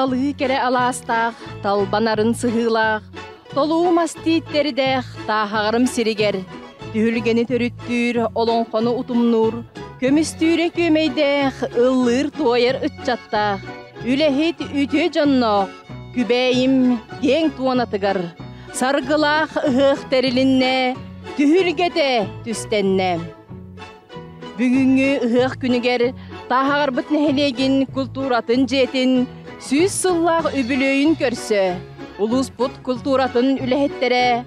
Талыы кэрэ алаастаах, талбанарын сыһыылаах, толуу мас тииттэрдээх тааһаҕарым сиригэр, түһүлгэни төрүттүүр, олоҥхону утумнуур, көмүстүүрэ күөмэйдээх, ыллыыр-туойар ыччаттаах, үлэһит үтүө дьонноох, Күбээйим киэҥ туонатыгар саргылаах ыһыах тэрилиннэ, түһүлгэтэ түстэннэ. Бүгүҥҥү ыһыах күнүгэр Тааһаҕарбыт нэһилиэгин култууратын дьиэтин 100 сыллаах үбүлүөйүн көрсө улууспут култууратын үлэһиттэрэ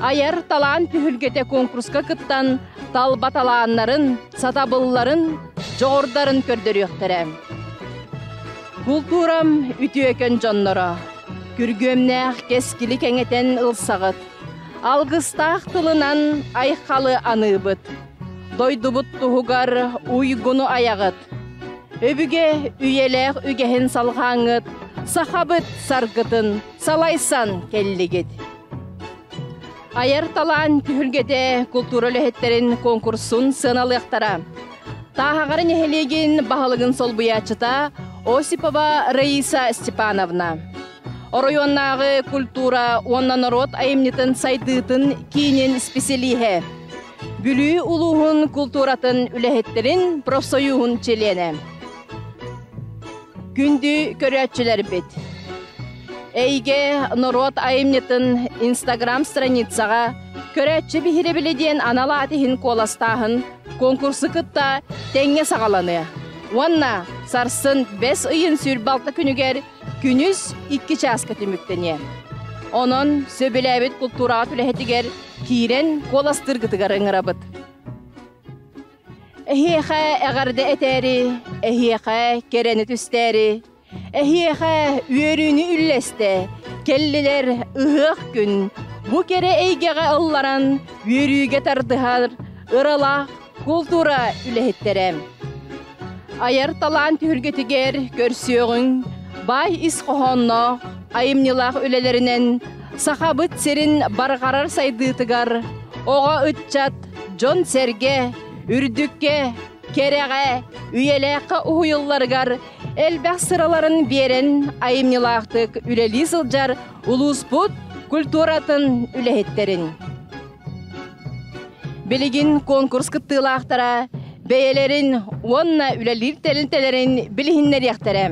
айар талаан түһүлгэтэ конкурска кыттан талба талааннарын, сатабылларын, дьоҕурдарын көрдөрүөхтэрэ. Култуурам үтүөкэн дьонноро, күргүөмнээх кэскили кэҥэтэн ылсаҕыт, алгыстаах тылынан айхалы аныыбыт. Дойдубут туһугар уйгуну айаҕыт. Өбүгэ үйэлээх үгэһин салҕааҥҥыт, сахабыт саргытын салайсан кэллигит. Айар талаан түһүлгэтэ култуура үлэһиттэрин конкурсун сыаналыахтара. Тааһаҕар нэһилиэгин баһылыгын солбуйааччыта Осипова Раиса Степановна. Оройуоннааҕы культура уонна норуот айымньытын сайдыытын киинин исписэлииһэ. Бүлүү улууһун култууратын үлэһиттэрин профсоюһун чилиэнэ. Күндү көрөөччүлэрбит! Эйгэ норуот айымньытын Инстаграм страницаҕа Көрөөччү биһирэбилэ диэн анал аат иһин куоластааһын конкурсу кытта тэҥҥэ саҕаланыа. Уонна сарсын бэс ыйын 26 күнүгэр күнүс 2 чааска түмүктэниэ. Онон сөбүлээбит култуураҕа үлэһитигэр киирэн куоластыыргытыгар ыҥырабыт. Эһиэхэ эҕэрдэ этээри, эһиэхэ кэрэни түстээри, эһиэхэ үөрүүнү үллэстэ кэллилэр ыһыах күн. Бу кэрэ эйгэҕэ ылларан үөрүүгэ тардыһар ыралаах култуура үлэһиттэрэ. Айар талаан түһүлгэтигэр көрсүөҕүҥ баай ис хоһоонноох, айымньылаах үлэлэринэн Сахабыт сирин барҕарар сайдыытыгар оҕо ыччат, дьон-сэргэ үрдүккэ, кэрэҕэ, үйэлээххэ уһуйулларыгар элбэх сыраларын биэрэн айымньылаахтык үлэлии сылдьар улууспут культуратын үлэһиттэрин. Билигин конкурс кыттыылаахтара бэйэлэрин уонна үлэлиир тэрилтэлэрин билиһиннэриэхтэрэ.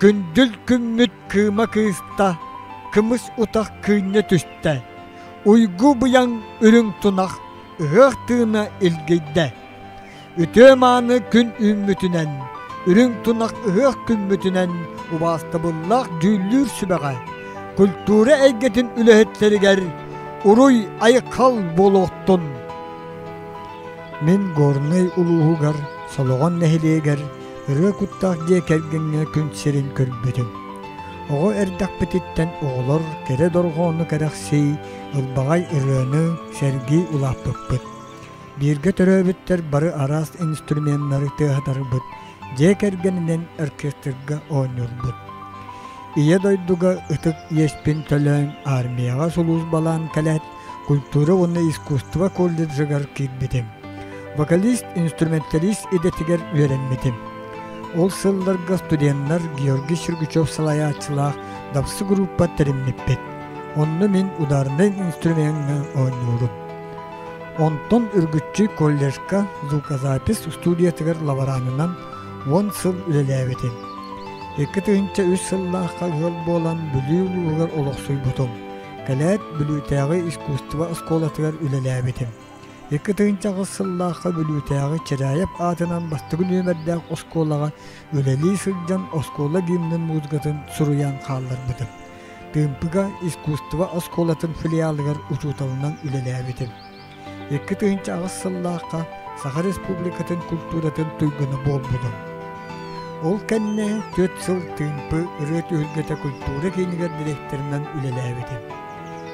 Күндүл күммүт кыыма кыыста, кымыс утах кыынньа түстэ, уйгу быйаҥ үрүҥ тунах ыһыах тыына илгийдэ. Үтүө мааны күн үүммүтүнэн, үрүҥ тунах ыһыах күммүтүнэн убаастабыллаах дьүүллүүр сүбэҕэ, культура эйгэтин үлэһиттэригэр уруй айхал буолуохтун! Мин Горнай улууһугар Солоҕон нэһилиэгэр ырыа куттаах дьиэ кэргэҥҥэ күн сирин көрбүтүм. Оҕо эрдэхпититтэн оҕолор кэрэ дорҕоону кэрэхсии, ылбаҕай ырыаны сэргии улааппыппыт. Бииргэ төрөөбүттэр бары араас инструменнары тыаһатарбыт, дьиэ кэргэнинэн оркестрга оонньуурбут. Ийэ дойдуга ытык иэспин төлөөн армияҕа сулуусбалаан кэлээт, культура уонна искусство колледжыгар киирбитим. Вокалист-инструменталист идэтигэр үөрэммитим. Ол сылларга студеннар Георгий Сергучев салайааччылаах Дапсы группа тэриммиппит. Онно мин ударнай инструмеҥҥа оонньуурум. Онтон үргүччү колледжка звукозапись студиятыгар лаборанынан 10 сыл үлэлээбитим. 2003 сыллаахха ыал буолан Бүлүү улууһугар олохсуйбутум. Кэлээт Бүлүүтээҕи искусство оскуолатыгар үлэлээбитим. 2008 сыллаахха Бүлүүтээҕи Чиряев аатынан бастакы нүөмэрдээх оскуолаҕа үлэлии сылдьан оскуола гимнин музыкатын суруйан хаалларбытым. Тыымпыга искусство оскуолатын филиалыгар учууталынан үлэлээбитим. 2008 сыллаахха Саха Республикатын культуратын туйгуна буолбутум. Ол кэннэ 4 сыл Тыымпы ырыа түһүлгэтэ культура киинигэр дириэктэринэн үлэлээбитим.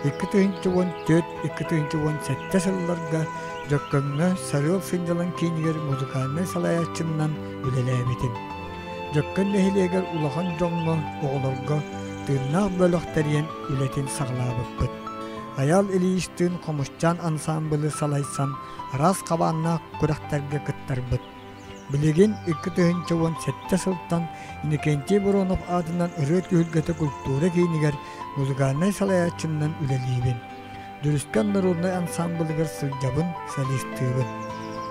2014-2017 сылларга Дьөккөҥҥө Сарыал сынньалаҥ киинигэр музыкальнай салайааччыннан үлэлээбитим. Дьөккөн нэһилиэгэр улахан дьоҥҥо, оҕолорго тыыннаах бөлөх тэрийэн үлэтин саҕалаабыппыт. Айаал Ильичтыын Хомусчаан ансаамбылы салайсан араас хабааннаах күрэхтэргэ кыттарбыт. Билигин 2017 сылтан Иннокентий Воронов аатынан ырыа түһүлгэтэ культура киинигэр музыкальнай салайааччыннан үлэлиибин. Дьүрүскэн народнай ансаамбылыгар сылдьабын, солистыыбын.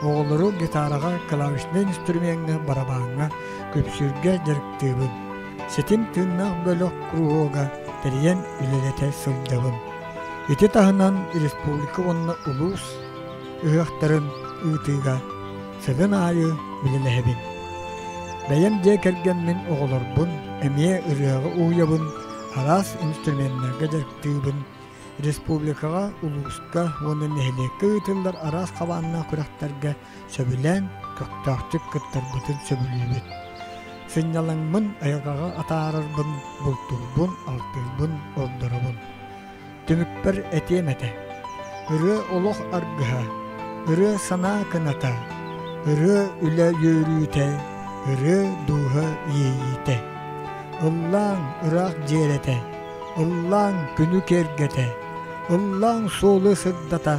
Оҕолору гитараҕа, клавишнай инструмеҥҥа, барабааҥҥа, күпсүүргэ дьарыктыыбын. Ситим тыыннаах бөлөх круһуога тэрийэн үлэлэтэ сылдьабын. Ити таһынан республика уонна улуус ыһыахтарын ыытыыга сылын аайы үлэлэһэбин. Бэйэм дьиэ кэргэммин, оҕолорбун эмиэ ырыаҕа уһуйабын, араас инструменнарга дьарыктыыбын. Республикаҕа, улууска уонна нэһилиэккэ ыытыллар араас хабааннаах күрэхтэргэ сөбүлээн, көхтөөхтүк кыттарбытын сөбүлүүбүт. Сынньалаҥмын айылҕаҕа атаарарбын, бултуурбун, алтыырбын ордоробун. Түмүкпэр этиэм этэ: ырыа олох аргыһа, ырыа санаа кыната, ырыа үлэ үөрүүтэ, ырыа дууһа иэйиитэ. Ыллааҥ ыраах дьиэрэтэ, ыллааҥ күнү киэргэтэ, ыллааҥ суолу сырдата,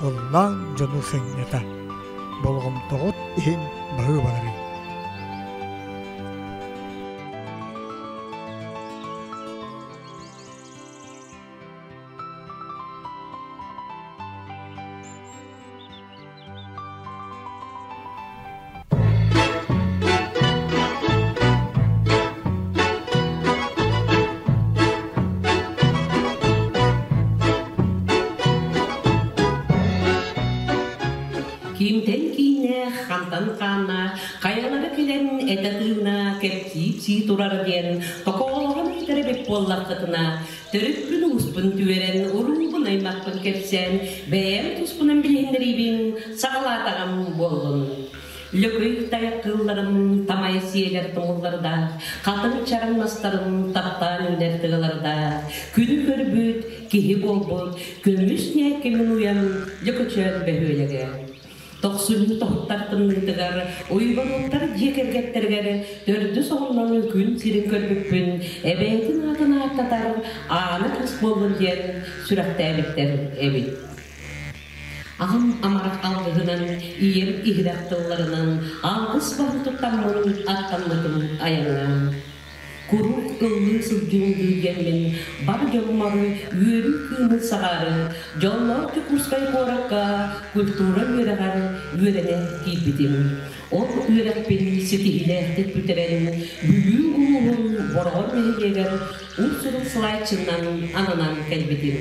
ыллааҥ дьону сынньата. Болҕомтоҕут иһин баһыыбаларый. Кимтэн кииннээх, хантан хааннаах, хайалара кэлэн этэ тыына кэпсии-псии турар диэн токоолоһон ыытар эбит буоллаххытына, төрүппүн ууспун түөрэн, уруубун аймахпын кэпсээн, бэйэм туспунан билиһиннэриибин саҕалаатаҕым буоллун. Лөкөй тайах кыылларын тамайа сиэлэр тумуллардаах, хатыҥ чараҥ мастарын таптаан үүнэр тыалардаах, күнү көрбүт, киһи буолбут, көмүс ньээккимин уйан Лөкөчөөн бөһүөлэгэ. Тохсунньу тоһуттар тымныытыгар Уйбануоптар дьиэ кэргэттэригэр төрдүс оҕолорун күн сирин көрбүппүн эбээтин аатын ааттатар Аана кыыс буоллун диэн сүрэхтээбиттэр эбит. Аҕам амарах алгыһынан, ийэм иһирэх тылларынан алгыс баһын туттаммын аттаммытым айаҥҥа. Куруук ыллыы сылдьыҥ диэммин бар дьоммор үөрүү кыымын саҕаары дьоллоох Дьокуускай куоракка культура үөрэҕэр үөрэнэ киирбитим. Ол үөрэхпин ситиһиилээхтик бүтэрэн Бүлүү улууһун Бороҕон нэһилиэгэр уус-уран слайдчынан ананан кэлбитим.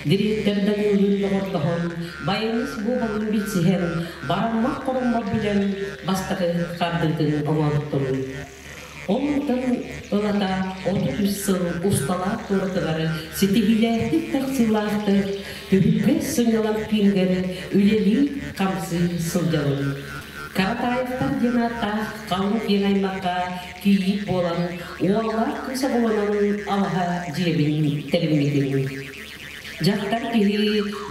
Дириэктэр Данилын доҕордоһон, байаныс буоларын билсиһэн, бараммат хороммор билэн бастакы хардыытын оҥорбутум. Онтон ылата 33 сыл усталаах туоратыгар ситиһиилээхтик тахсыылаахтык түһүлгэ сынньалаҥ киинигэр үлэлии-хамсыы сылдьабын. Каратаевтар диэн ааттаах халыҥ киэҥ аймахха кийиит буолан, уоллаах кыыс оҕолонон алаһа дьиэбин тэриммитим. Дьахтар киһи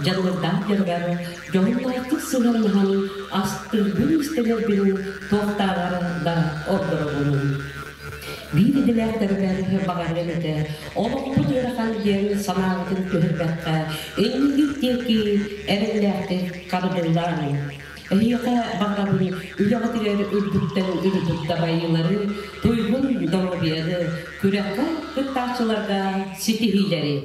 дьаллырдаах дьарыгар дьоһуннаахтык сыһыаннаһан астыырбын истэнэрбин туохтааҕар да ордоробун. Биир идэлээхтэрбэр баҕарыам этэ, олохпут ыарахан диэн санааҕытын түһэрбэххэ, иннигит диэки эрэллээхтик хардыылааҥ. Эһиэхэ баҕарабын үлэҕитигэр үрдүктэн үрдүк дабайыылары, туйгун доруобуйаны, күрэххэ кыттааччыларга ситиһиилэри!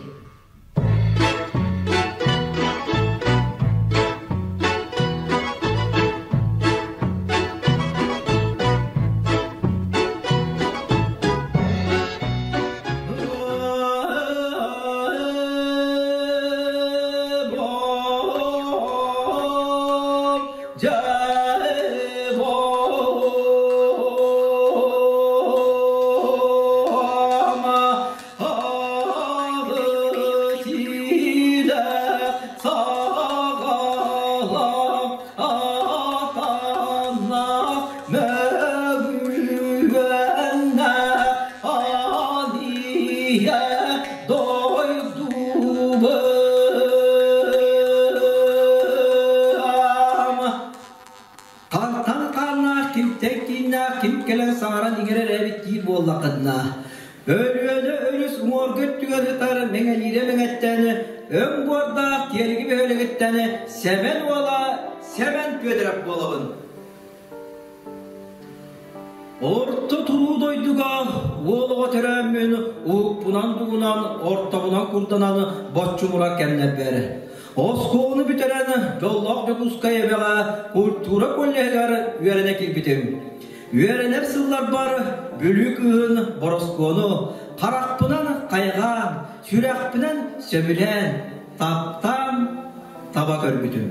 Jai диир буоллаххытына, Өлүөнэ өрүс уҥуоргу өттүгэр сытар Мэҥэлиирэ Мэҥэттэн, өҥ буордаах Тиэлиги бөһүөлэгиттэн Сэмэн уола Сэмэн Пүөдэрэп буолабын. Орто туруу дойдуга уол оҕо төрөөммүн уһукпунан-дугунан, ортобунан курданан боччумурар кэмнэрбэр. Оскуоланы бүтэрэн Дьоллоох Дьокуускай эбэҕэ культура коллеһыгар үөрэнэ киирбитим. Үөрэнэр сылларбар Бүлүү кыыһын Бороскуону харахпынан хайҕаан, сүрэхпинэн сөбүлээн, таптаан таба көрбүтүм.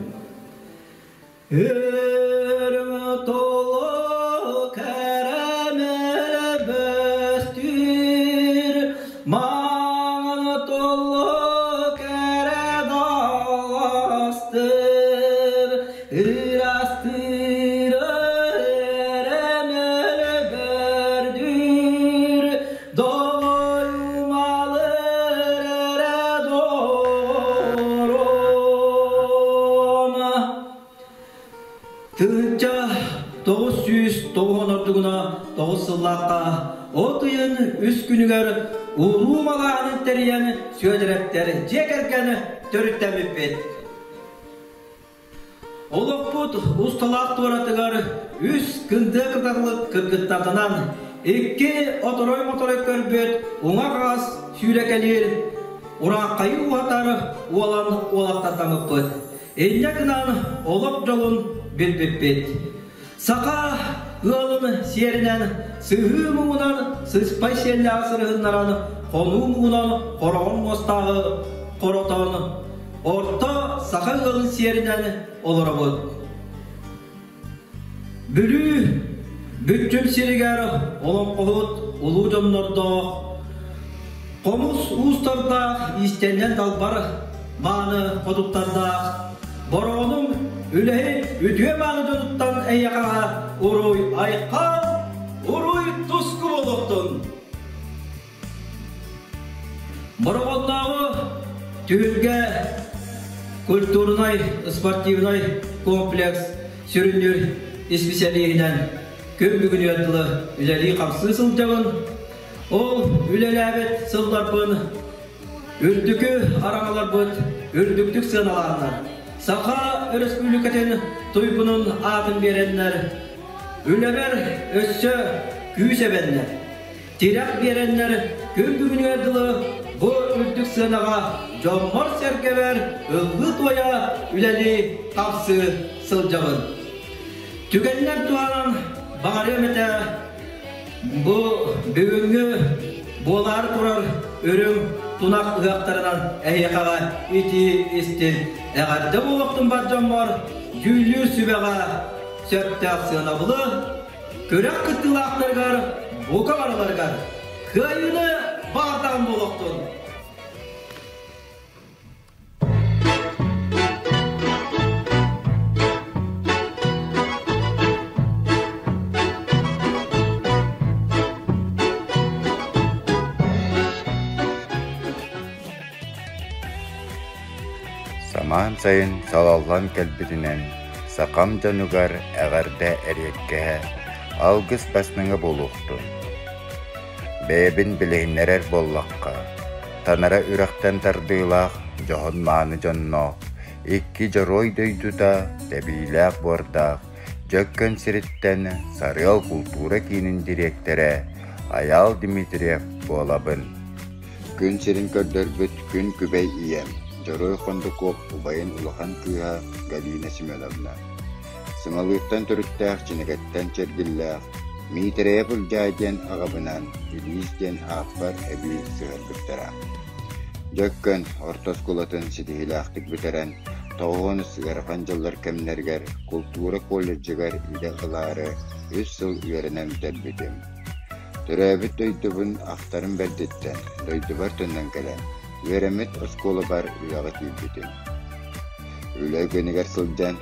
Өрүҥ толу кэрэмэл бөстүүр, маҥан толу кэрэ даластыр, ырастыыр эрэмэл бөрдүүр, доҕойумалыр эрэ дором. 1909 ордугуна 9 сыллаахха от ыйын үс күнүгэр уруу малааһынын тэрийэн Сүөдэрэптэр дьиэ кэргэн төрүттэммиппит. Олохпут усталаах туоратыгар үс кындыа кыталык кыргыттарданан, икки оторой-моторой көрбүт уҥа-хаҥас сүүрэкэлиир, урааххайы уһатар уолан уолаттардаммыппыт. Инньэ гынан олох дьолун билбиппит. Саха ыалын сиэринэн сыһыы муҥунан сыспай сиэллээх сырыһыннаран, хонуу муҥунан хороҕор муостааҕы хоротон, орто саха ыалын сиэринэн олоробут. Бүлүү бүччүм сиригэр олоҥхоһут улуу дьоннордоох, хомус уустардаах иистэнньэн далбар мааны хотуттардаах, бороонум үлэһит үтүө мааны дьонуттан эйиэхэҕэ уруй айхал, уруй туску буолуохтун! Бороҕоннооҕу түһүлгэ культурнай спортивнай комплекс сүрүннүүр исписэлииһинэн күн бүгүнүгэр дылы үлэлии-хамсыы сылдьабын. Ол үлэлээбит сылларбын үрдүкү араҥаларбыт үрдүктүк сыаналааннар, Саха Өрөспүүбүлүкэтин туйгунун аатын биэрэннэр, үлэбэр өссө күүс эбэннэр. Тирэх биэрэннэр күн бүгүнүгэр дылы бу үрдүк сыанаҕа дьоммор-сэргэбэр ыллыы-туойа үлэлии-хамсыы сылдьабын. Түгэнинэн туһанан баҕарыам этэ бу бүгүҥҥү буолаары турар үрүҥ тунах ыһыахтарынан эһиэхэҕэ итии истин эҕэрдэ буолуохтун бар дьоммор дьүүллүүр сүбэҕэ сөптөөх сыанабылы Күрэх кыттыылаахтарыгар бука барыларыгар кыайыыны баҕардаҕым буолуохтун! Самаан сайын салаллан кэлбитинэн сахам дьонугар эҕэрдэ эриэккэһэ, алгыс бастыҥа буолуохтун. Бэйэбин билиһиннэрэр буоллахха, Танара үрэхтэн тардыылаах дьоһун-мааны дьонноох, икки дьоруой дойдута тэбиилээх буордаах Дьөккөн сириттэн Сарыал култуура киинин дириэктэрэ Айаал Дмитриев буолабын. Күн сирин көрдөрбүт күн күбэй ийэм, Дьоруой Хондукуоп убайын улахан кыыһа Галина Семеновна. Сыҥалыыртан төрүттээх Чинэкэттэн чэргиллээх Миитэрэйэп Ылдьаа диэн аҕабынаан Илиис диэн ааппар эбии сыһыарбыттара. Дьөккөн орто оскуолатын ситиһиилээхтик бүтэрэн, 90 ыарахан дьыллар кэмнэригэр култуура колледжыгар идэ ылаары үс сыл үөрэнэн бүтэрбитим. Төрөөбүт дойдубун ахтарым бэрдиттэн, дойдубар төннөн кэлэн, үөрэммит оскуолабар үлэҕэ киирбитим. Үлэ үгэнигэр сылдьан,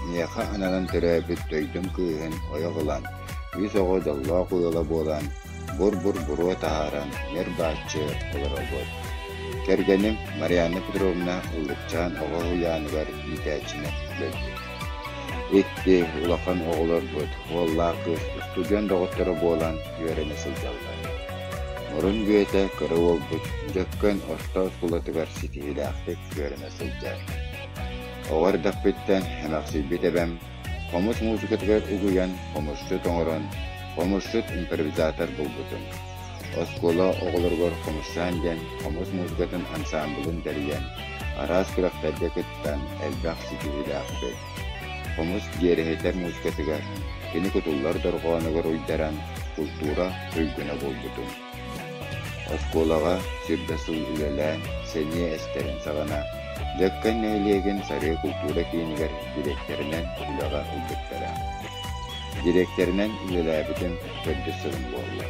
миэхэ ананан төрөөбүт дойдум кыыһын ойох ылан, үс оҕо дьоллоох ыала буолан, бур-бур буруо таһааран ньир-бааччы олоробут. Кэргэним Марианна Петровна Ыллыкчаан оҕо уһуйааныгар иитээччинэн үлэлиир. Икки улахан оҕолорбут уоллаах кыыс устудьуон доҕотторо буолан үөрэнэ сылдьаллар. Мурун бүөтэ кыра уолбут Дьөккөн орто оскуолатыгар ситиһиилээхтик үөрэнэ сылдьар. Оҕо эрдэхпиттэн эмэхсийбит эбэм хомус музыкатыгар угуйан хомусчут оҥорон, хомусчут импровизатор булбутум. Оскуола оҕолоругар хомусчаан диэн хомус музыкатын ансаамбылын тэрийэн, араас күрэхтэргэ кыттан элбэх ситиһиилээхпит. Хомус дьиэрэһитэр музыкатыгар, кини кутуллар дорҕоонугар уйдаран культура туйгуна буолбутум. Оскуолаҕа сүрбэ сыл үлэлээн, сэниэ эстэрин саҕана, Дьөккөн нэһилиэгин Сарыа култуура киинигэр дириэктэринэн үлэҕэ ылбыттара. Дириэктэринэн үлэлээбитим төрдүс сылым буолла.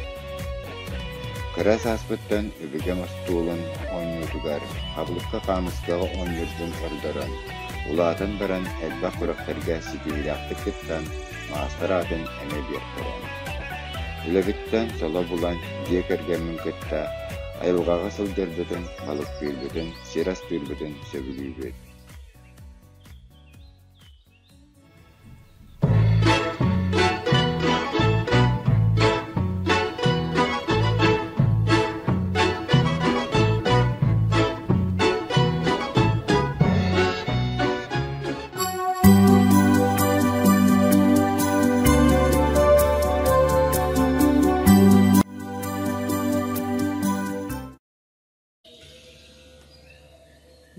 Кыра сааспыттан өбүгэм остуолун оонньуутугар хабылыкка-хаамыскаҕа оонньуурбун ордорон, улаатан баран элбэх күрэхтэргэ ситиһиилээхтик кыттан, маастар аатын эмиэ биэртэрэ. Үлэбиттэн соло булан дьиэ кэргэммин кытта айылҕаҕа сылдьарбытын, балыктыырбытын, сир астыырбытын сөбүлүүбүт.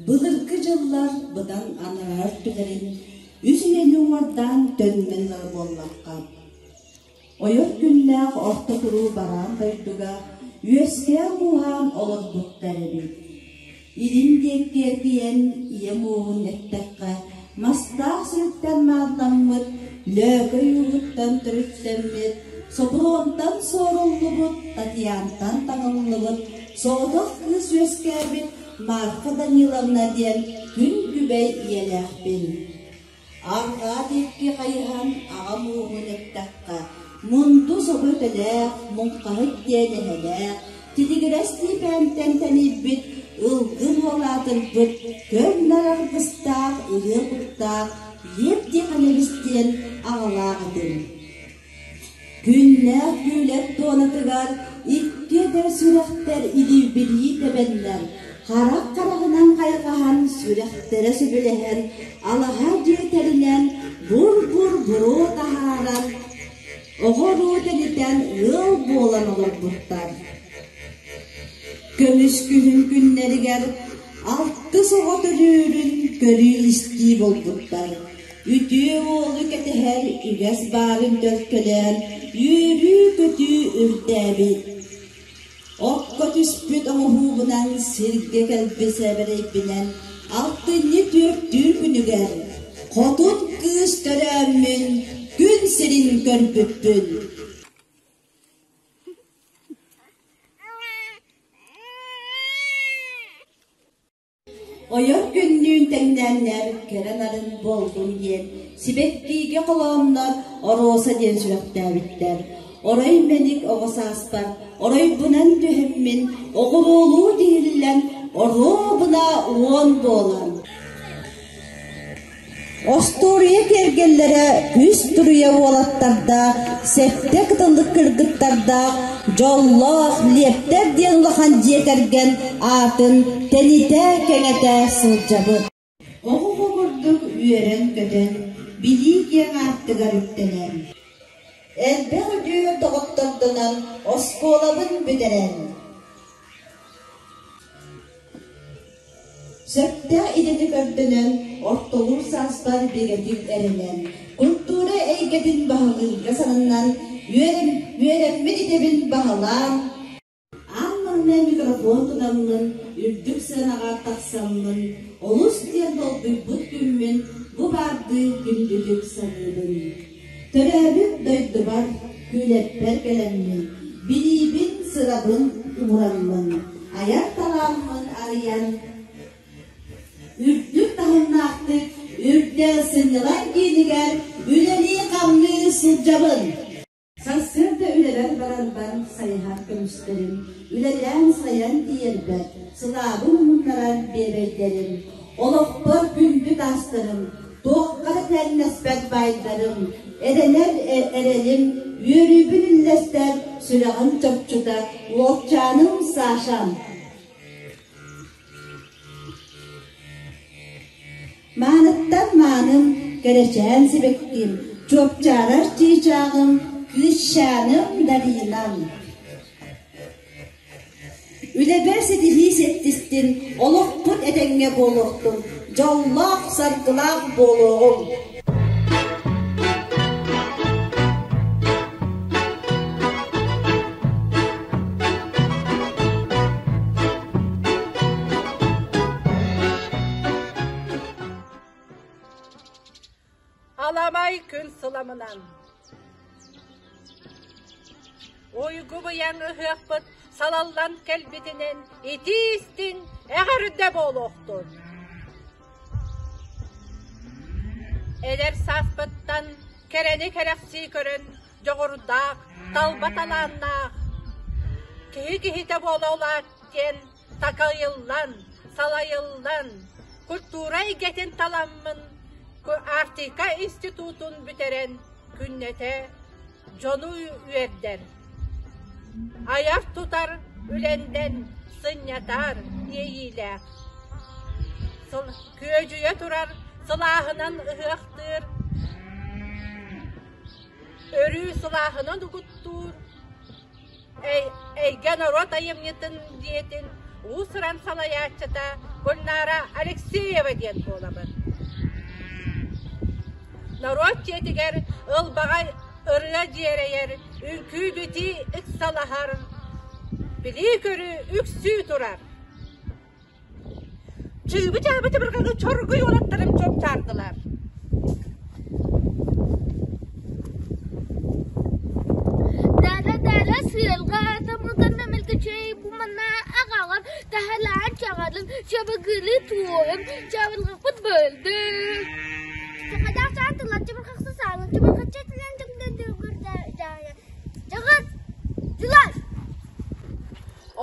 Былыргы дьыллар быдан анараа өттүлэрин үс үйэни уҥуордаан төннөн ылар буоллахха, ойор күннээх орто туруу бараан дойдуга үөскээн-ууһаан олорбуттар эбит. Илин диэки эргийэн ийэм ууһун эттэххэ, мастаах сириттэн маалламмыт, лөөкөй ууһуттан төрүттэммит, Сопуруонтан суоруллубут, Татьянтан таҥыллыбыт соҕотох кыыс үөскээбит Марфа Даниловна диэн күн күбэй ийэлээхпин. Арҕаа диэки хайыһан аҕам ууһун эттэххэ, мунду собо өтөлөөх, муҥхаһыт диэн эһэлээх, тилигирэс тиипээнтэн тэнийбит, ылгын уолаатырбыт, көр-нар аргыстаах, ырыа куттаах Лев Тихонович диэн аҕалаах этим. Күннээх күүлэт туонатыгар икки эдэр сүрэхтэр илиибилии тэбэннэр, харах хараҕынан хайҕаһан, сүрэхтэрэ сөбүлэһэн, алаһа дьиэ тэринэн, бур-бур буруо таһааран, оҕо-уруу тэнитэн ыал буолан олорбуттар. Көмүс күһүн күннэригэр алтыс оҕо төрүүрүн көрүү-истии буолбуттар. Үтүө уолу кэтэһэр үгэс баарын төлкөлөөн, үөрүү-көтүү үрдээбит. Окко түспүт оҥоһуубунан сиргэ кэлбит сэбэрэйбинэн алтынньы түөртүүр күнүгэр хотун кыыс төрөөммүн күн сирин көрбүппүн. Ойор күннүүн тэҥнээннэр кэрэ нарын буоллун диэн сибэккиигэ холооннор Оруоса диэн сүрэхтээбиттэр. Орой мэник оҕо сааспар оройбунан түһэммин оҕуруолуу тиһиллэн оруобуна уон буолан Остуоруйа киэргэллэрэ үс туруйа уолаттардаах, сэттэ кытыллык кыргыттардаах, дьоллоох Лиэптэр диэн улахан дьиэ кэргэн аатын тэнитэ кэҥэтэ сылдьабыт. Оҕо курдук үөрэн-көтөн, билии киэҥ аартыгар үктэнэн, элбэх үтүө доҕоттордонон оскуолабын бүтэрэн, Сөптөөх идэни көрдөнөн, ортолуур сааспар бигэтик эрэнэн, культура эйгэтин баһылыырга сананан, үөрэммит идэбин баһылаан, аан маҥнай микрофон тутаммын, үрдүк сыанаҕа тахсаммын, олус диэн долгуйбут күммүн бу баардыы күндүтүк саныыбын. Төрөөбүт дойдубар, күүлэппэр кэлэммин, билиибин, сырабын уураммын, айар талааммын арыйан, үрдүк таһымнаахтык үрдэл сынньалаҥ киинигэр үлэлии-хамныы сылдьабын. Сарсыарда үлэбэр барарбар сайыһар көмүстэрим, үлэлээн сайан тиийэрбэр сылаабын муннарар биэбэйдэрим, олохпор күндү таастарым. Туохха да тэҥнэспэт баайдарым, эрэнэр эрэлим, үөрүүбүн үллэстэр сүрэҕим чопчута, уолчааным Сашам. Мааныттан мааным, кэрэчээн сибэкким, чуопчаарар чыычааҕым, кыысчааным Даринам. Үлэбэр ситиһии сиэттистин, олохпут этэҥҥэ буолуохтун, дьоллоох, саргылаах буолуоҕуҥ! Аламай күн сыламынан Уйгу-быйаҥ ыһыахпыт салаллан кэлбитинэн итии-истиҥ эҕэрдэ буолуохтун! Эдэр сааспыттан кэрэни кэрэхсии көрөн дьоҕурдаах, талба талааннаах, киһи киһитэ буола улаат диэн такайыллан, салайыллан, культура эйгэтин таламмын Арктика институтун бүтэрэн күннэтэ дьону үөрдэр, айар-тутар үлэннэн сынньатар иэйиилээх, күөдьүйэ турар сылааһынан ыһыахтыыр, өрүү сылааһынан угуттуур Эйгэ норуот айымньытын дьиэтин уус-уран салайааччыта Гульнара Алексеева диэн буолабын. Норуот дьиэтигэр ылбаҕай ырыа дьиэрэйэр, үҥкүү-битии ыксалаһар, билии-көрүү үксүү турар. Чыыбы-чаабы чабырҕаҕы чоргуй уолаттарым чуопчаардылар. Дара-дара сыалга атамылган мэлгэчэй бу манна аҕаҕар таһалаан чаҕарын чабыгыры туойун чабырҕаппыт бөлдү. Сахадаах чаатылар чабырҕахсы саалын чабырҕачча тилэн Чаҕыс! Дьулас!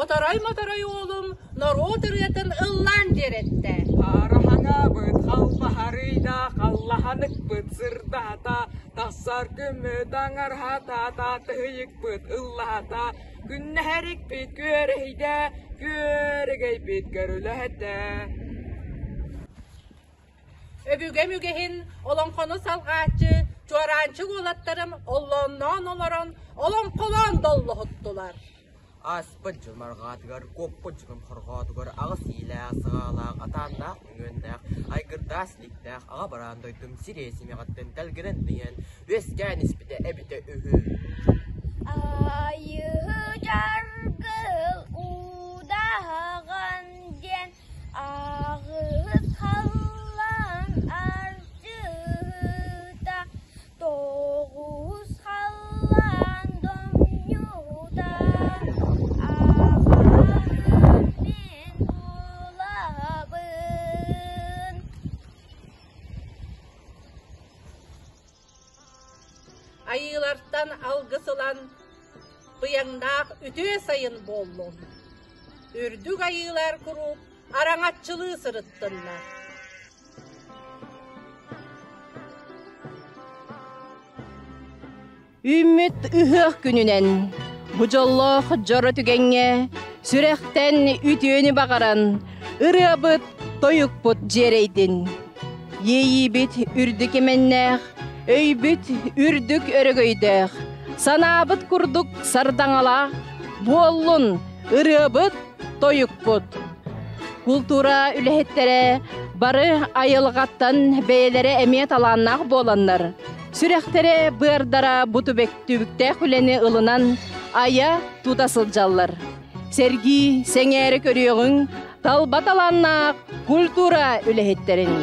Оторой-моторой уолум норуот ырыатын ыллаан дьиэрэттэ. Хараһаҥабыт халбаһарыйда, халлаһаныкпыт сырдаата, тахсар күммүт аҥарһатаата, тыһыйыкпыт ыллаһата, күннэһэрикпит күөрэһийдэ, күөрэгэйбит көрүлэһэтэ. Өбүгэм үгэһин олоҥхону салҕааччы чуораанчык уолаттарым оллоонноон олорон олоҥхолоон доллоһуттулар. Ааспыт дьыл марҕаатыгар, куоппут дьылым хорҕоотугар аҕыс иилээх, саҕаалаах, атааннаах мөҥүөннээх, айгырдаах силиктээх аҕа бараан дойдум сириэ симэҕиттэн тэлгэнэн иһэн үөскээн испитэ эбитэ үһү. Айыы дьаргыл удаҕан диэн Аҕыһыт халлаан арчыһыта, тоҕус халлаан домньута, аҕаһын мин булабын. Айыылартан алгыс ылан, быйаҥнаах үтүө сайын буоллун. Үрдүк айыылар куруук араҥаччылыы сырыттыннар. Үүммүт ыһыах күнүнэн, бу дьоллоох дьоро түгэҥҥэ сүрэхтэн үтүөнү баҕаран, ырыабыт, тойукпут дьиэрэйдин. Иэйиибит үрдүк имэннээх, өйбүт үрдүк өрөгөйдөөх, санаабыт курдук сардаҥалаах буоллун ырыабыт, тойукпут. Култуура үлэһиттэрэ бары айылҕаттан бэйэлэрэ эмиэ талааннаах буоланнар, сүрэхтэрэ быардара бу түбүктээх үлэни ылынан айа тута сылдьаллар. Сэргии, сэҥээрэ көрүөҕүҥ талба талааннаах культура үлэһиттэрин.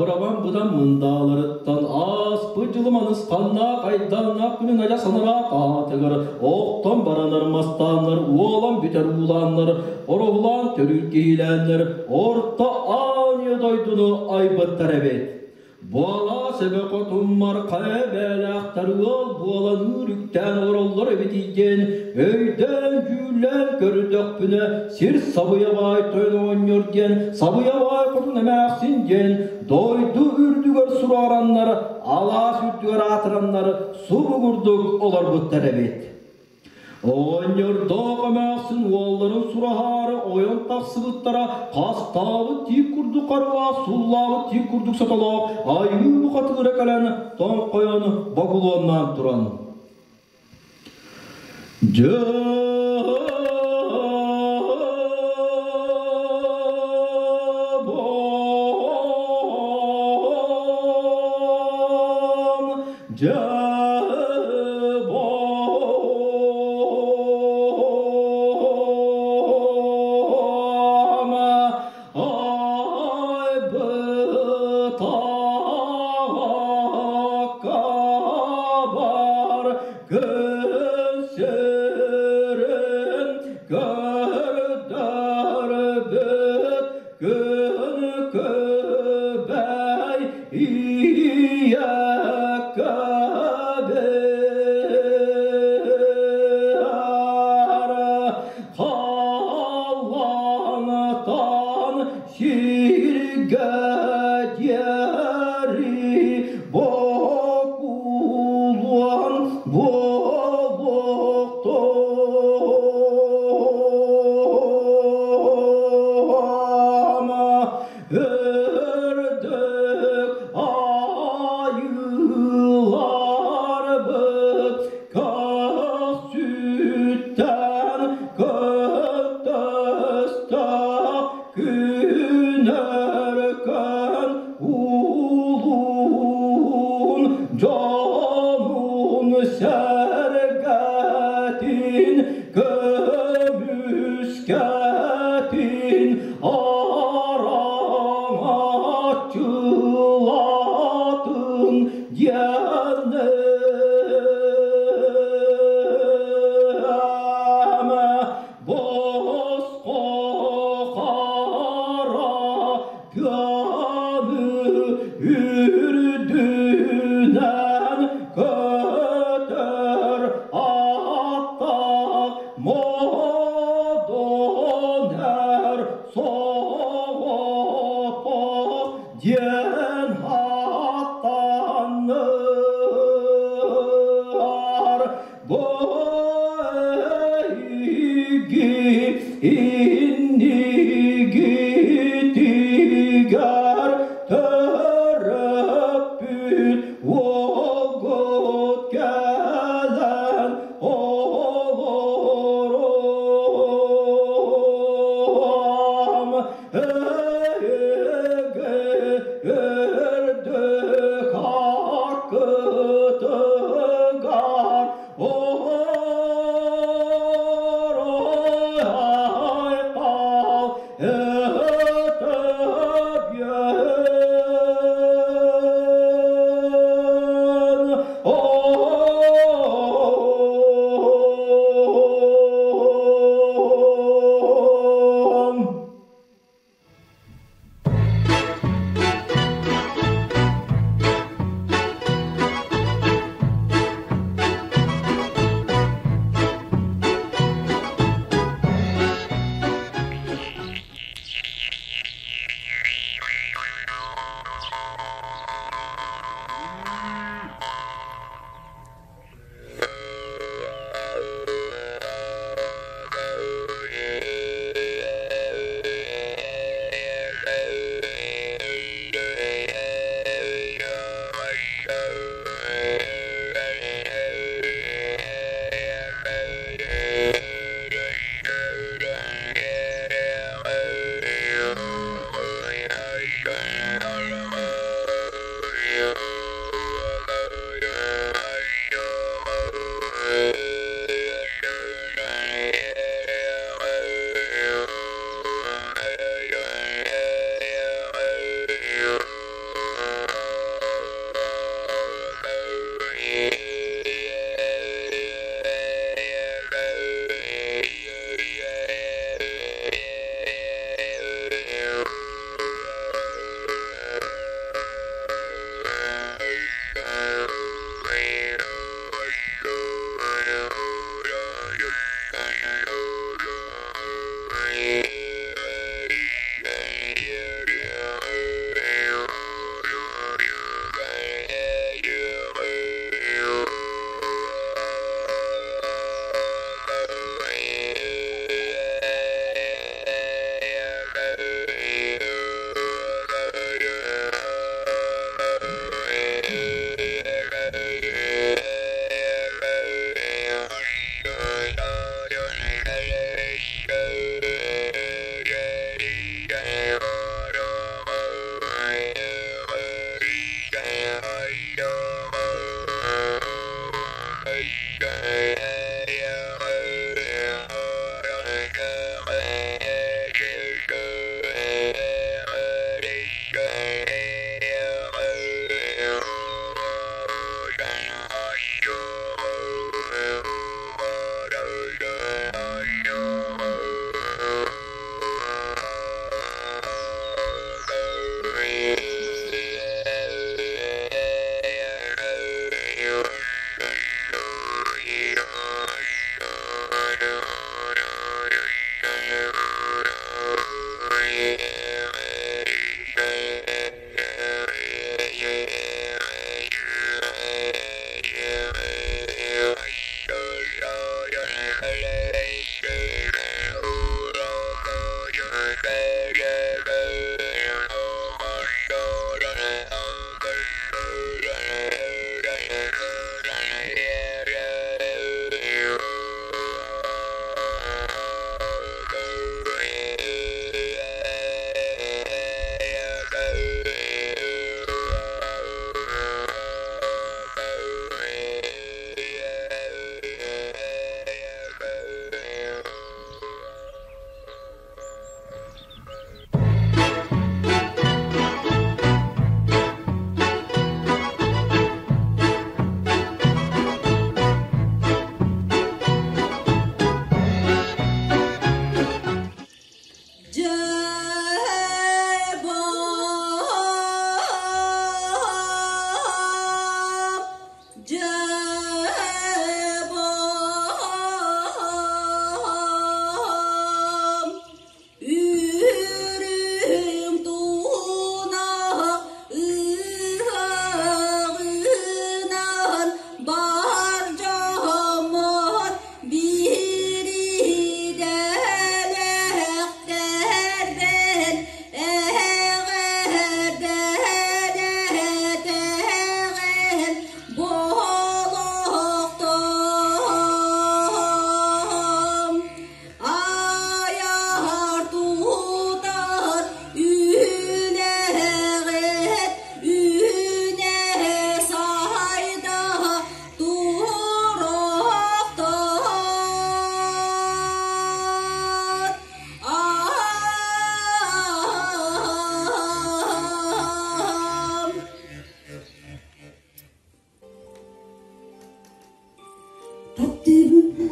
Абырабан быдан мындааларыттан ааспыт дьылым анысханнаах айдааннаах күнүн адьас анараа хаатыгар охтон баранар мастааннар, уолан бүтэр уулааннар, ороһулаан төрүүр киһилээннэр орто аанньа дойдуну айбыттар эбит. Буола сөбө хотуммар хайа бээлээхтэр ыал буолан үктэн олороллор эбит диэн өйдөөн-дьүүллээн көрдөхпүнэ, сир сабыйа баай тойон оҕонньор диэн, сабыйа баай хотун эмээхсин диэн дойду үрдүгэр сураараннар, алаас үрдүгэр аатыраннар субугурдук олорбуттар эбит. Оҕонньордоох эмээхсин уолларын сураһаары ойон тахсыбыттара хастаабыт тиит курдук харылаах, суллаабыт тиит курдук сотолоох айыы бухатыыра кэлэн тоҥхойон богулуоннаан туран Дьэ Күн күбэй Халлаантан сиргэ диэри бокулуон буолуохтуом Үрдүк айыыларбыт Көхсүттэн көттөстөх күнөркөн улуун дьонун сэргэтин көмүскэтин араҥаччылатын диэнэм босхо хара тыаны үрдүнэн көтөр аттаах модон эр соҕотох диэн аттанар бу эһиги иннигитигэр төрөппүт уолгут кэлэн олором эһиги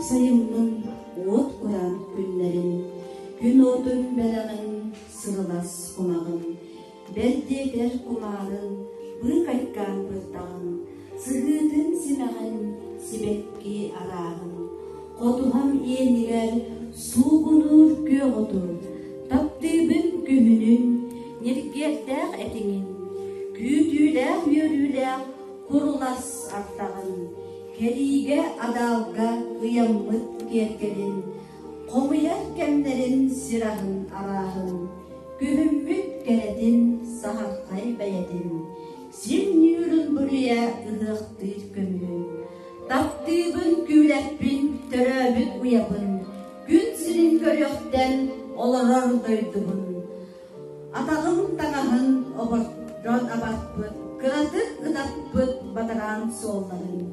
сайыммын уот кураан күннэрин, күн уотун бэлэҕин, сырылас кумаҕын, бэрдиэтэр кумаарын, быыкайкаан бырдаҕын, сыһыытын симэҕин, сибэкки арааһын, хотуһам иэнигэр суугунуур күөх отун, таптыыбын күһүнүн, ньиргиэрдээх этиҥин, күүтүүлээх үөрүүлээх курулас ардаҕын, кэриигэ адаалга ыйаммыт киэргэлин, хомуйар кэмнэрин сир аһын арааһын, күһүммүт кэрэтин саһархай бэйэтин, сир ньуурун буруйа ыһыахтыыр көмүһүн, таптыыбын күүлэппин төрөөбүт уйабын, күн сирин көрүөхтэн олорор дойдубун, атаҕым таҥаһын обордон абарпыт, кыратык ытаппыт бадараан суолларын,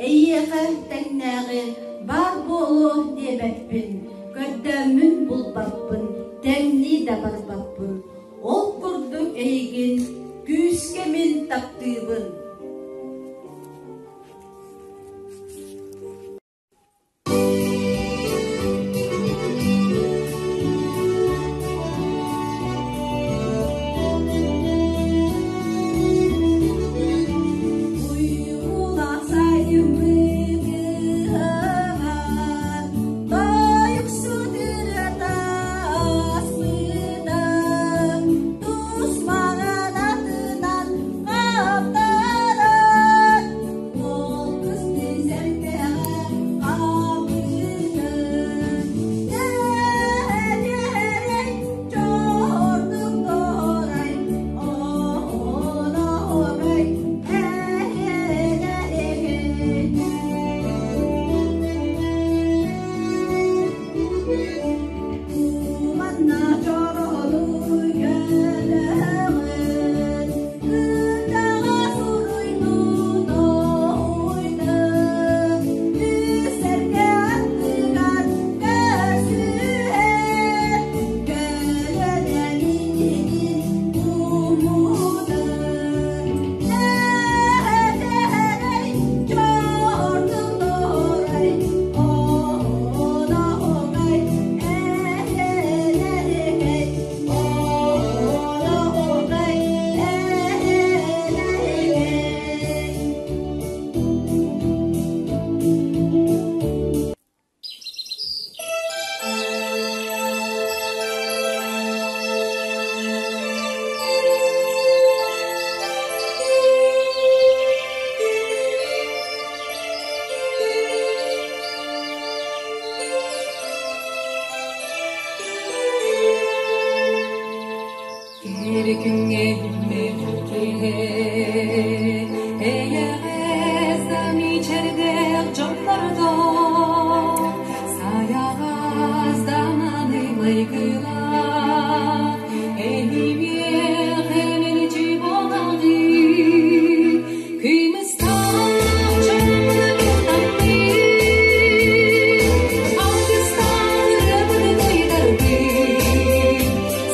эйиэхэ тэҥнээҕи баар буолуо диэбэппин, көрдөөммүн булбаппын, тэҥнии да барбаппын, ол курдук эйигин күүскэ мин таптыыбын.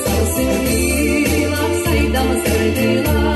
Сарсыла, сайдам сырдыла,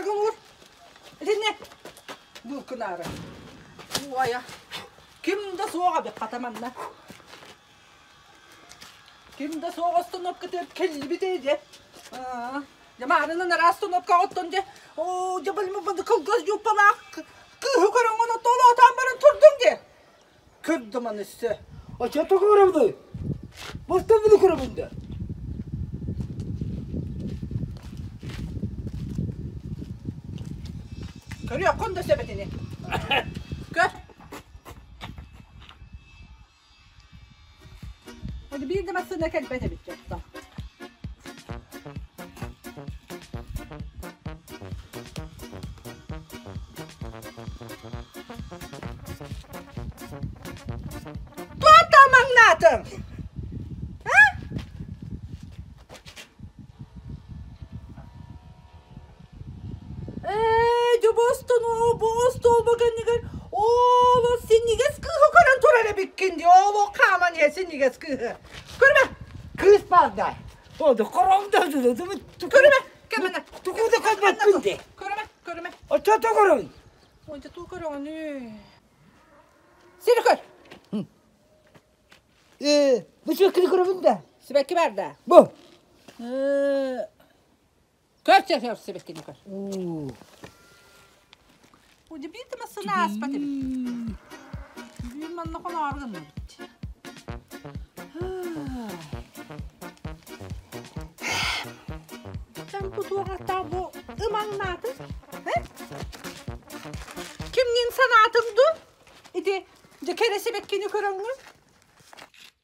Малларгын уур. Итиннэ булкунаары. Уайа. Ким да суоҕа эбит хата манна. Ким да суох остановкатыгар кэллибит ээ дьэ. Дьэ маарынан араас остановкаҕа оттон дьэ оо дьэ били кылгас дьууппалаах кыыһы көрөҥҥүн оттоолоотоон баран турдуҥ дии. Көрдүм аны өссө. Оччото көрөбүнүй? Бастан били көрөбүн да. Көрүөххүн да сөп этини. Көр. Биир да массыына кэлбэт эбит дьонтон. Туохтан маҥнаатыҥ? А? Ээ, дьобуостан бу остуолба кэннигэр ооло синньигэс кыыһы көрөн турар эбиккин дии, ооло хааман иһэ синньигэс кыыһы. Көрүмэ! Кыыс баар да. Оду хоромдо Көрүмэ, кэмэнэ. Тугу да көрбөппүн де. Көрүмэ, көрүмэ. Оччото көрөбүн. Онча туу көрөҕүнүй. Сири көр. Ээ, бу сибэккини көрөбүн да. Сибэкки бар да. Бу. Көр, көр, көр, сибэккини көр. Уди биир да массыына ааспат эбит. Бүгүн манна хоноору гынныбыт. Sen bu tuğatta bu ымаңнаатын? Кимнин санаатыҥ ду? Ити дьэ кэрэ сибэккини көрөҥҥүн?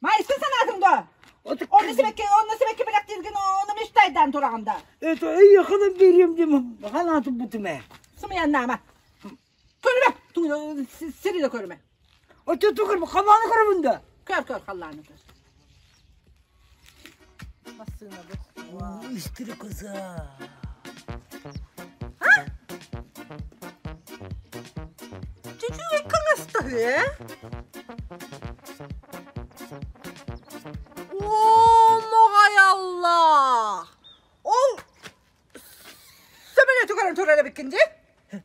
Майсын санаатыҥ дуо? Онно сибэкки, онно сибэкки бэлэхтииргин ону мечтайдаан тураҕын да? Это эйиэхэ биэриэм диэн санаатым бутум ээ. Сымыйаннаама. Көрүмэ! Сири да көрүмэ. Оччоту көрбө, халлааны көрөбүн да. Көр, көр, халлааны көр. Массыына бу. Истири кыза. А? Чүчүгэй кыҥастаһыы, ээ? Оо, моҕай Аллах! Ол сөмөлүөтү көрөн турар эбиккин дии?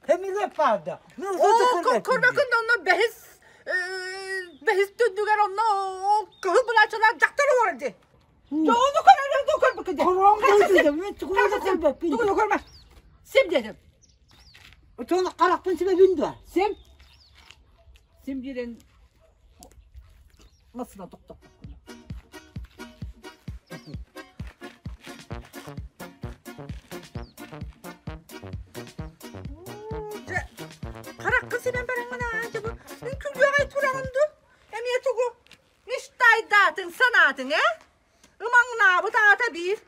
Эмиле паада. Оо, көрбөккүн да онно бэһис бэһис түннүгэр онно ол кыһыл былаачалаах дьахтар олорор дии. Ону көрөр көрбөккүн дии. Көрбөккүн. Тугу көрмө. Сим дедим. Отону харахпын сибэбин дуо? Сим. Сим диэн масына тохтоппоккун. Дьэ, хараххын симэн бараҥҥын аа, бу үҥкүүлүөҕэй тураҕын дуу? Эмиэ тугу? Мечтайдаатыҥ, санаатыҥ, ээ? Ымаҥнаабыт аата биир.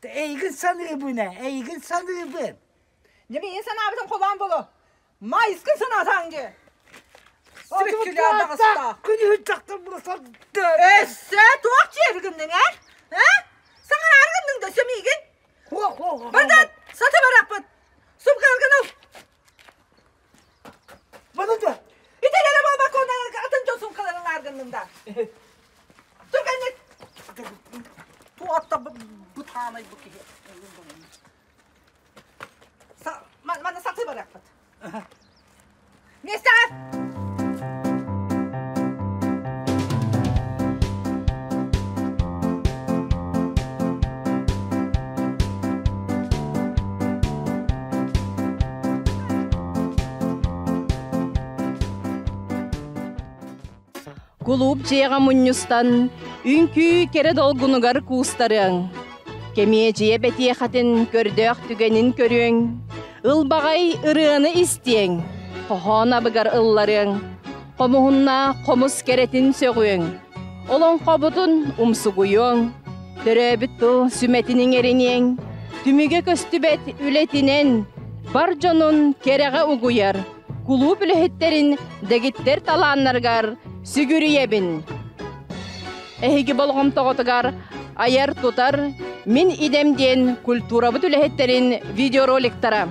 Эйигин саныыбын ээ, эйигин саныыбын. Дьэ, миигин санаабытым холоон боло. Майыскын санаатаҥ дии. Сибиккилээх таҕыста. Күнүһүн дьахтар була сарда. Өссө туох дьиэри гынныҥ, ээ? Ээ? Саҥараары гынныҥ да өссө миигин? Бардан, саты бараппыт. Сумка ыл. Баны да. Итилere буолбакка атын дьон сумкаларын ааргынным да. Түргэнник. Туатта бытаанай бу киһи. Манна сатыы барыахпыт. Миэстэҕэ! Кулууп дьиэҕэ мунньустан, үҥкүү кэрэ долгунугар куустарыаҥ. Кэмиэдьийэ бэтиэхэтин көрдөөх түгэнин көрүөҥ, ылбаҕай ырыаны истиэҥ, хоһоон абыгар ылларыаҥ, хомуһуннаах хомус кэрэтин сөҕүөҥ, олоҥхобутун умсугуйуоҥ, төрөөбүт тыл сүмэтин иҥэриниэҥ, түмүгэ көстүбэт үлэтинэн бар дьонун кэрэҕэ угуйар кулууп үлэһиттэрин дэгиттэр талааннарыгар сүгүрүйэбин. Эһиги болҕомтоҕутугар айар-тутар Мин идэм диэн культурабыт үлэһиттэрин видеороликтара.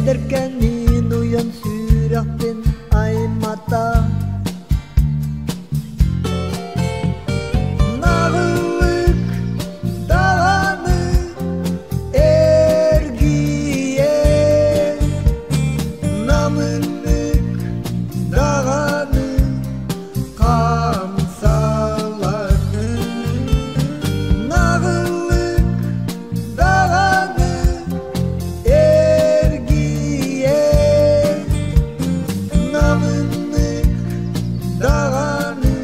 Эдэркэнин уйан сүрэхпин аймата Наҕыллык даҕаны эргийэр Намыннык даҕаны хамсалар Наҕыллык даҕаны эргийэр Намыннык даҕаны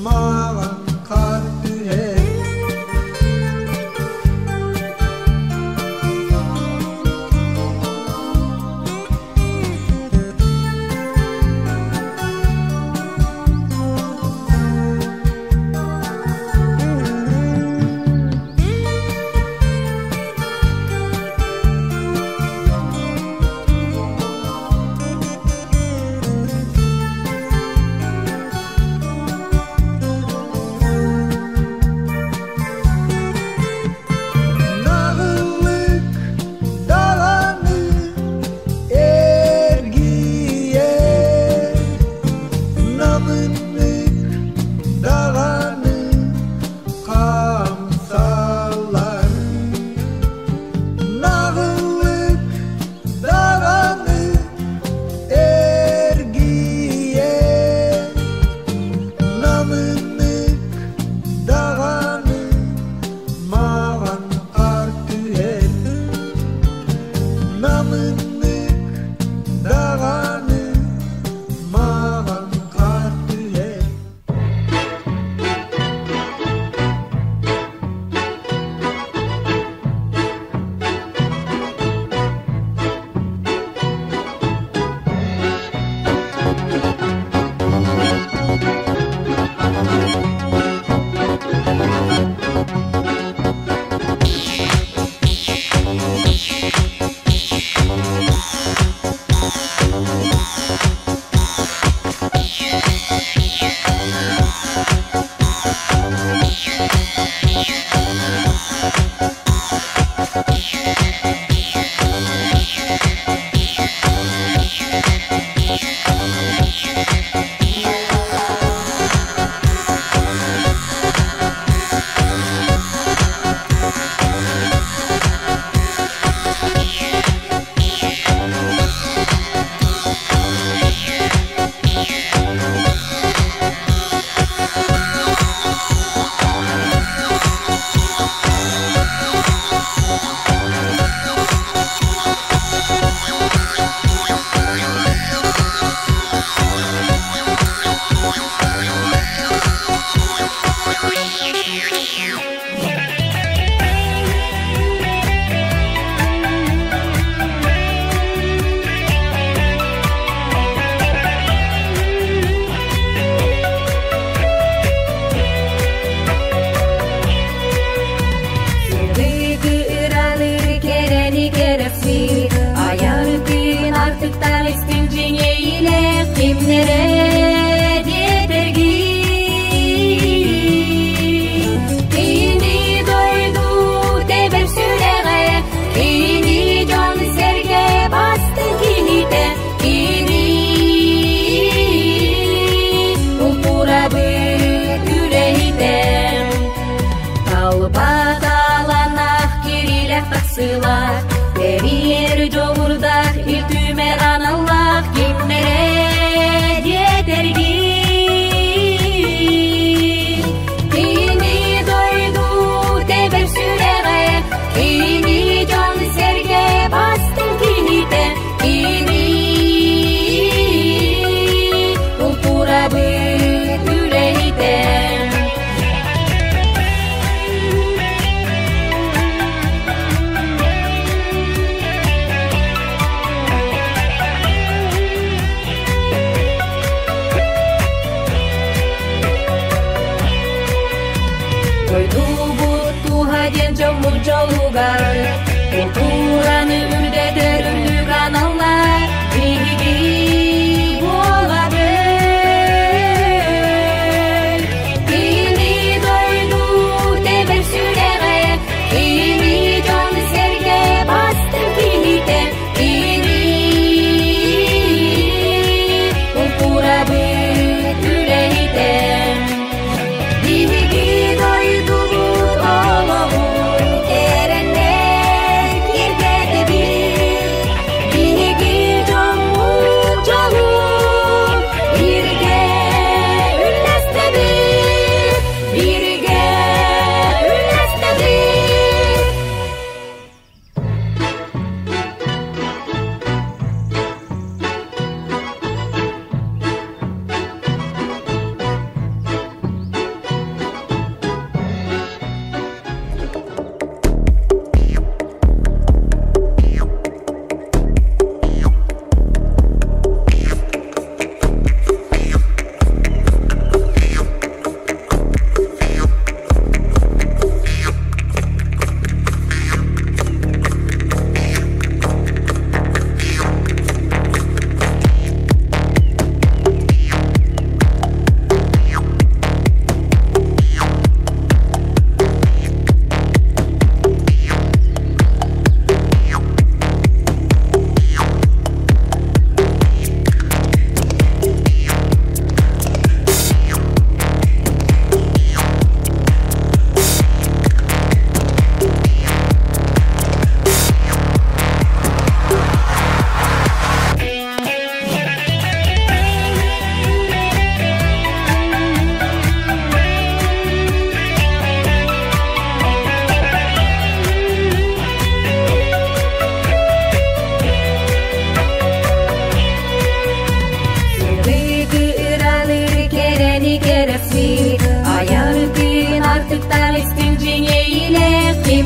маҕан хаар түһэр. Наҕыллык даҕаны эргийэр, намыннык даҕаны хамсалар. Наҕыллык даҕаны эргийэр, намыннык даҕаны маҕан хаар түһэр. Намыннык даҕаны маҕан хаар түһэр. Сырдыгы ыралыр кэрэни кэрэхсиир, айар тыын артыктар истиҥ дьиҥэйилээх кимнэрэ диэтэргии. Кини дойду тэбэр сүрэҕэ, кини дьон-сэргэ бастыҥ киһитэ, кини култуурабыт үлэһитэ. Талба таланах кирилэх тахсыылаах, тэрийэр дьоҕурдаах, ил түмэр аналлаах кимнэрэ диэтэргии. Кини дойду тэбэр сүрэҕэ, кини дьон-сэргэ бастыҥ киһитэ, кини култуурабыт үлэһитэ. Дойдубут туһа диэн дьоммут дьолугар, култуураны үрдэтэр үрдүк аналлар биһиги буолабыт. Кини дойду тэбэр сүрэҕэ, кини дьон-сэргэ бастыҥ киһитэ, кини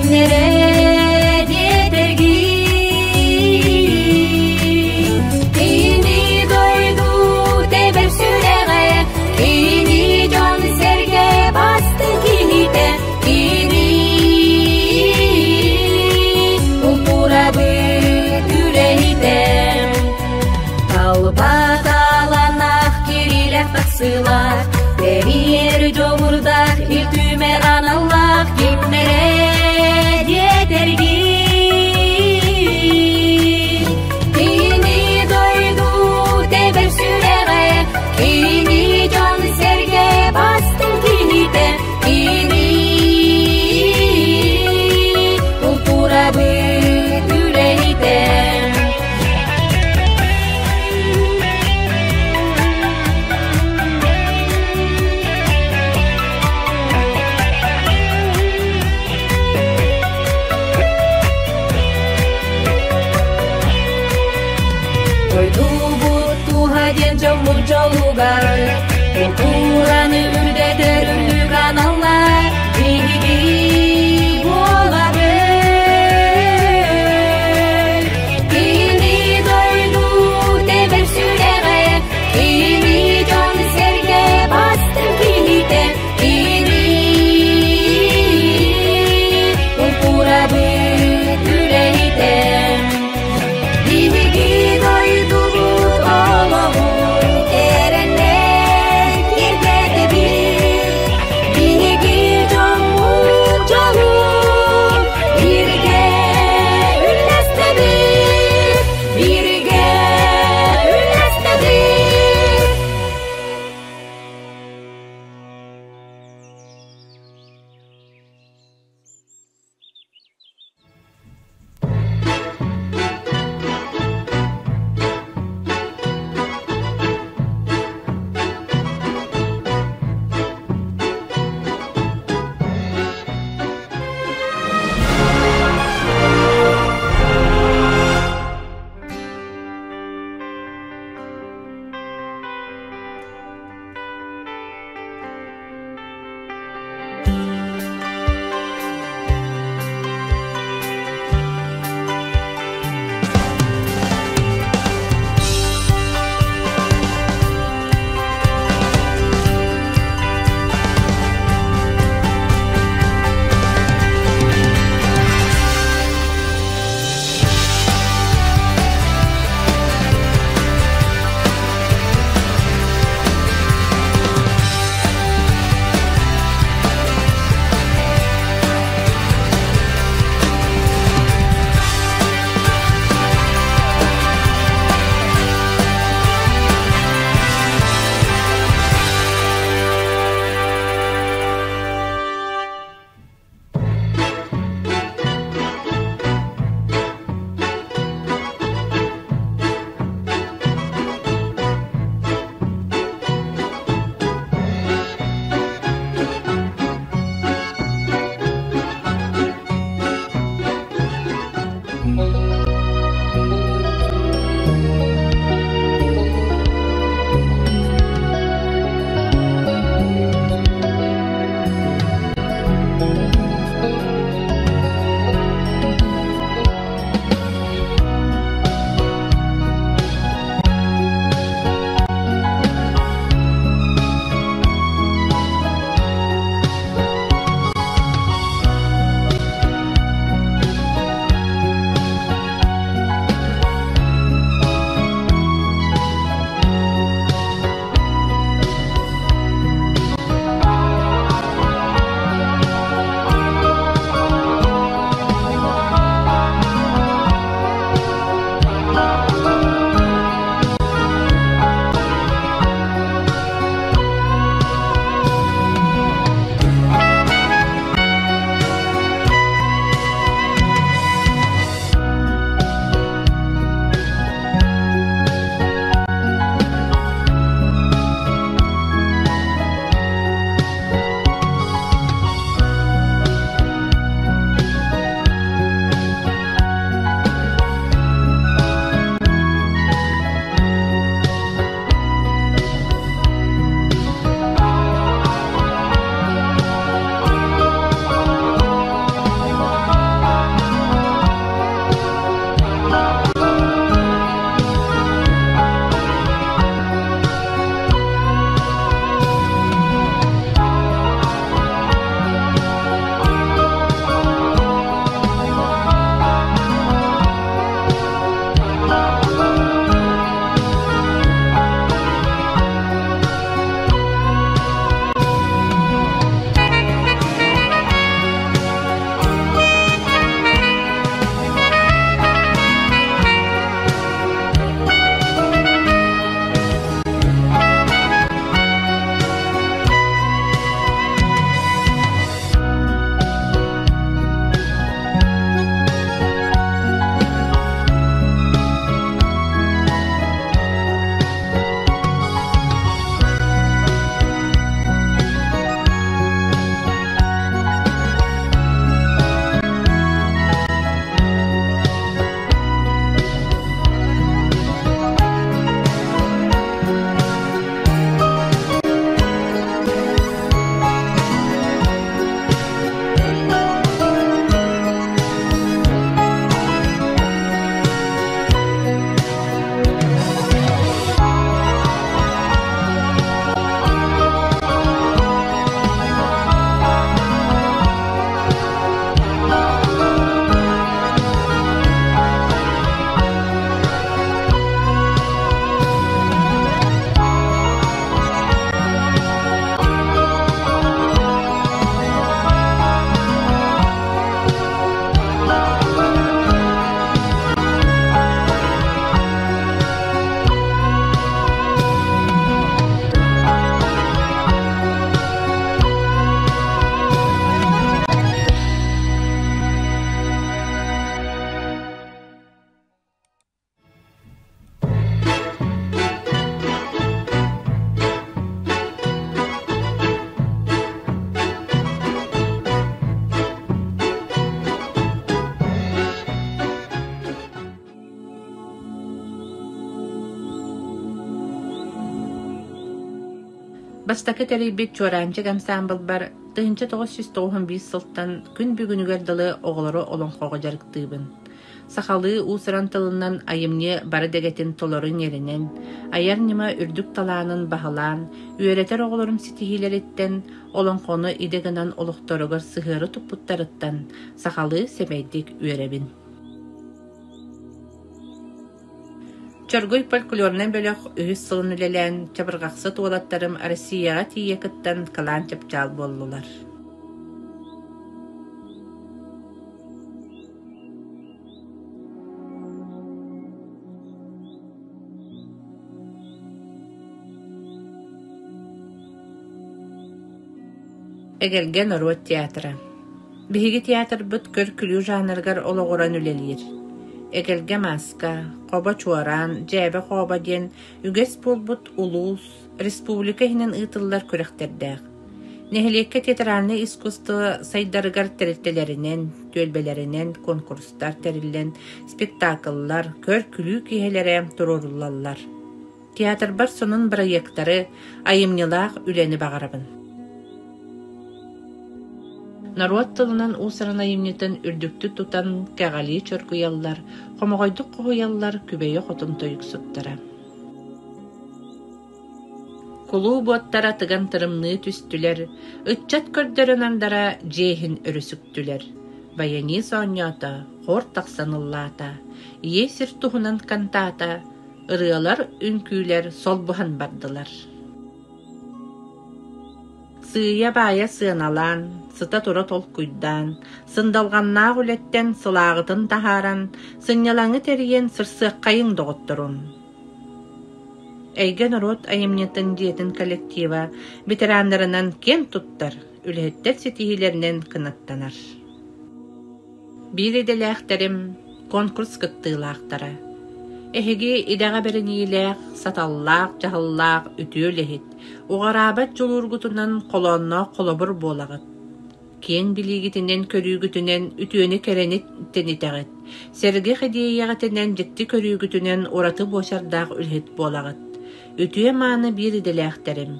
Кимнэрэ диэтэргин Кини дойду тэбэр сүрэҕэ, кини дьон-сэргэ бастыҥ киһитэ, кини култуурабыт үлэһитэ. Талба талааннаах, кирилэх тахсыылаах, тэрийэр дьоҕурдаах, ил түмэр аналлаах кимнэрэ диэтэргин. Кини дойду тэбэр сүрэҕэ, кини дьон-сэргэ бастыҥ киһитэ, кини култуурабыт үлэһитэ. Дойдубут туһа диэн дьоммут дьолугар, култуураны үрдэтэр үрдүк аналлар биһиги буолабыт. Кини дойду тэбэр сүрэҕэ, кини дьон-сэргэ бастыҥ киһитэ, кини култуурабыт үлэһитэ. Биһиги дойдубут олоҕун эрэннэр киэргэтэбит. Биһиги дьоммут дьолугар. Бастакы тэрийбит Чуораанчык ансаамбылбар 1991 сылтан күн бүгүнүгэр дылы оҕолору олоҥхоҕо дьарыктыыбын. Сахалыы уус-уран тылынан айымньы бары дэгэтин толору иҥэринэн, айар ньыма үрдүк талаанын баһылаан, үөрэтэр оҕолорум ситиһиилэриттэн, олоҥхону идэ гынан олохторугар сыһыары туппуттарыттан сахалыы сэмэйдик үөрэбин. Чоргуй фольклорнай бөлөх үһүс сылын үлэлээн, чабырҕахсыт уолаттарым Россияҕа тиийэ кыттан кылаан чыпчаал буоллулар. Эгэлгэ норуот театра Биһиги театрбыт көр-күлүү жанрыгар олоҕуран үлэлиир. Эгэлгэ мааска, хобо чуораан, дьээбэ-хообо диэн үгэс буолбут улуус, республика иһинэн ыытыллар күрэхтэрдээх. Нэһилиэккэ театральнай искусство сайдарыгар тэрилтэлэринэн, түөлбэлэринэн куонкурустар тэриллэн, спектакллар, көр-күлүү киэһэлэрэ туруоруллаллар. Театрбар сонун бырайыактары, айымньылаах үлэни баҕарабын. Норуот тылынан уус-уран айымньытын үрдүктүк тутан кэҕэлии чоргуйаллар, хомоҕойдук хоһуйаллар Күбэйэ хотун тойуксуттара. Кулууп уоттара тыган тырымныы түстүлэр, ыччат көрдөрөн андара дьиэ иһин өрүсүктүлэр. Баянист оонньоото, хор тахсан ыллаата, ийэ сир туһунан кантаата, ырыалар, үҥкүүлэр солбуһан бардылар. Сыыйа-баайа сыаналаан, сыта-тура толкуйдаан, сындалҕаннаах үлэттэн сылааҕытын таһааран, сынньалаҥы тэрийэн сырсыаххайыҥ доҕотторум. Эйгэ норуот айымньытын дьиэтин коллектива ветераннарынан киэн туттар, үлэһиттэр ситиһиилэринэн кынаттанар. Биир идэлээхтэрим конкурс кыттыылаахтара. Эһиги идэҕэ бэриниилээх, саталлаах, дьаһаллаах үтүө үлэһит, уҕараабат дьулуургутунан холоонноох холобур буолаҕыт. Киэҥ билиигитинэн, көрүүгүтүнэн үтүөнү-кэрэни тэнитэҕит, сэргэх идиэйэҕитинэн, дьикти көрүүгүтүнэн ураты буочардаах үлэһит буолаҕыт. Үтүө-мааны биир идэлээхтэрим,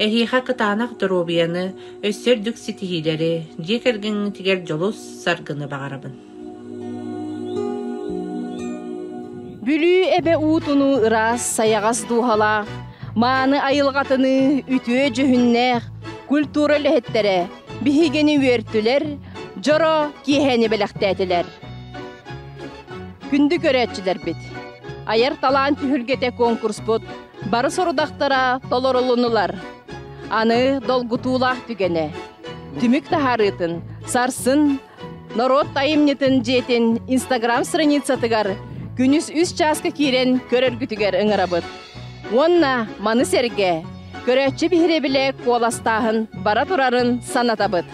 эһиэхэ кытаанах доруобуйаны, өссө үрдүк ситиһиилэри, дьиэ кэргэҥҥитигэр дьолу-саргыны баҕарабын. Бүлүү эбэ уутунуу ыраас, сайаҕас дууһалаах, мааны айылҕатыныы үтүө дьүһүннээх культура үлэһиттэрэ биһигини үөртүлэр, дьоро киэһэни бэлэхтээтилэр. Күндү көрөөччүлэрбит, айар талаан түһүлгэтэ конкурспут бары сорудахтара толорулуннулар. Аны долгутуулаах түгэнэ. Түмүк таһаарыытын сарсын норуот айымньытын дьиэтин Инстаграм страницатыгар күнүс үс чааска киирэн көрөргүтүгэр ыҥырабыт. Уонна маны сэргэ көрөөччү биһирэбилэ куоластааһын бара турарын санатабыт.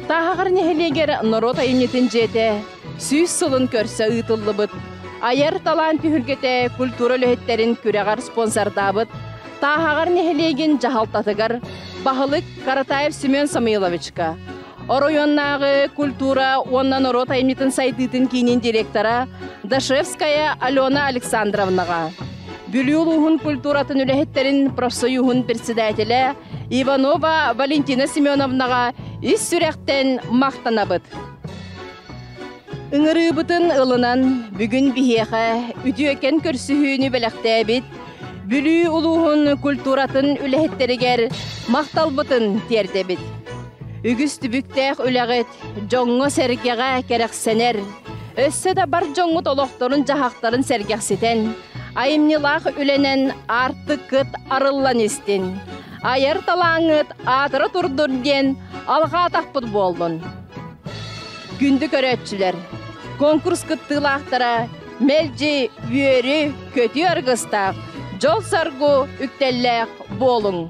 Тааһаҕар нэһилиэгэр норуот айымньытын дьиэтэ 100 сылын көрсө ыытыллыбыт айар талаан түһүлгэтэ культура үлэһиттэрин күрэҕэр спонсордаабыт Тааһаҕар нэһилиэгин дьаһалтатыгар баһылык Каратаев Семен Самойловичка, оройуоннааҕы культура уонна норуот айымньытын сайдыытын киинин директора Дашевская Алена Александровнаҕа, Бүлүү улууһун культуратын үлэһиттэрин профсоюһун председателэ Иванова Валентина Семеновнаҕа ис сүрэхтэн махтанабыт. Ыҥырыыбытын ылынан, бүгүн биһиэхэ үтүөкэн көрсүһүүнү бэлэхтээбит Бүлүү улууһун культуратын үлэһиттэригэр махталбытын тиэрдэбит. Үгүс түбүктээх үлэҕит дьоҥҥо-сэргэҕэ кэрэхсэнэр, өссө да бар дьоҥҥут олохторун-дьаһахтарын сэргэхситэн, айымньылаах үлэнэн аартыккыт арыллан истин, айар талааҥҥыт аатыра турдун диэн алҕаатахпыт буоллун. Күндү көрөөччүлэр, конкурс кыттыылаахтара мэлдьи үөрүү, көтүү аргыстаах, дьол-саргы үктэллээх буолуҥ!